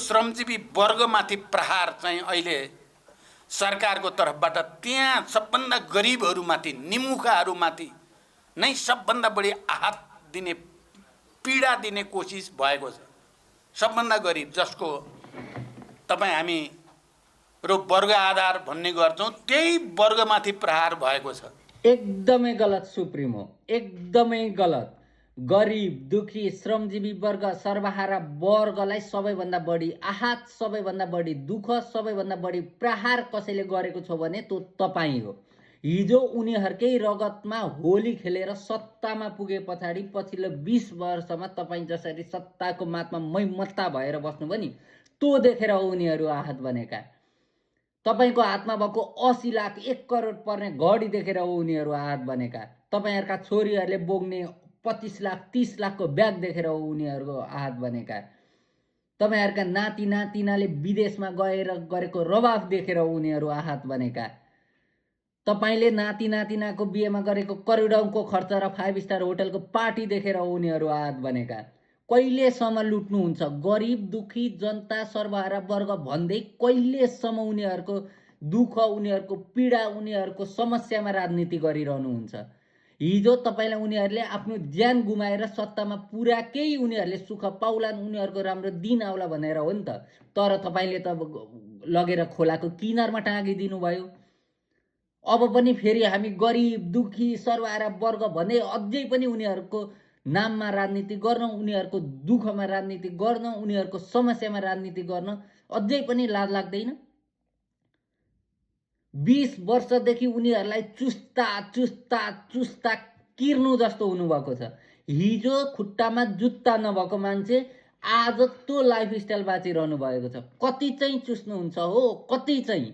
श्रमजीवी वर्गमाथि प्रहार चाहिँ अहिले सरकारको तर्फबाट त्यहाँ सबभन्दा गरिबहरूमाथि निमुखाहरूमाथि नै सबभन्दा बढी आहत दिने पीडा दिने कोसिस भएको छ। सबभन्दा गरिब जसको तपाईँ हामी वर्ग आधार भन्ने गर्छौँ त्यही वर्गमाथि प्रहार भएको छ। एकदमै गलत सुप्रिमो, एकदमै गलत। गरिब दुखी श्रमजीवी वर्ग सर्वहारा वर्गलाई सबैभन्दा बढी आहत, सबैभन्दा बढी दुःख, सबैभन्दा बढी प्रहार कसैले गरेको छ भने त्यो तपाईँ हो। हिजो उनीहरूकै रगतमा होली खेलेर सत्तामा पुगे पछाडि पछिल्लो 20 वर्षमा तपाईँ जसरी सत्ताको मातमा मैमत्ता भएर बस्नुभयो नि, त्यो देखेर उनीहरू आहत बनेका। तपाईको हातमा भएको 80 लाख 1 करोड पर्ने घडी देखेर उनीहरू आहत बनेका। तपाईहरुका छोरीहरूले बोक्ने 25 लाख 30 लाखको ब्याग देखेर उनीहरू आहत बनेका। तपाईहरुका नाति नातिनाले विदेशमा गएर गरेको रवाफ देखेर उनीहरू आहत बनेका। तपाईले नाति नातिनाको बिहेमा गरेको करोडौंको खर्च र 5 स्टार होटलको पार्टी देखेर उनीहरू आहत बनेका। कहिलेसम्म लुट्नुहुन्छ गरिब दुखी जनता सर्वहारा वर्ग भन्दै? कहिलेसम्म उनीहरूको दुःख, उनीहरूको पीडा, उनीहरूको समस्यामा राजनीति गरिरहनुहुन्छ? हिजो तपाईलाई उनीहरूले आफ्नो ज्यान गुमाएर सत्तामा पुराकै उनीहरूले सुख पाउलान्, उनीहरूको राम्रो दिन आउला भनेर हो नि त। तर तपाईले त लगेर खोलाको किनारमा टाँगिदिनु भयो। अब पनि फेरि हामी गरिब दुखी सर्वहारा वर्ग भन्दै अझै पनि उनीहरूको नाममा राजनीति गर्न, उनीहरूको दुःखमा राजनीति गर्न, उनीहरूको समस्यामा राजनीति गर्न अझै पनि लाज लाग्दैन? 20 वर्षदेखि उनीहरूलाई चुस्ता चुस्ता चुस्ता किर्नु जस्तो हुनुभएको छ। हिजो खुट्टामा जुत्ता नभएको मान्छे आज त्यो लाइफस्टाइल बाँचिरहनु भएको छ। कति चाहिँ चुस्नुहुन्छ हो, कति चाहिँ?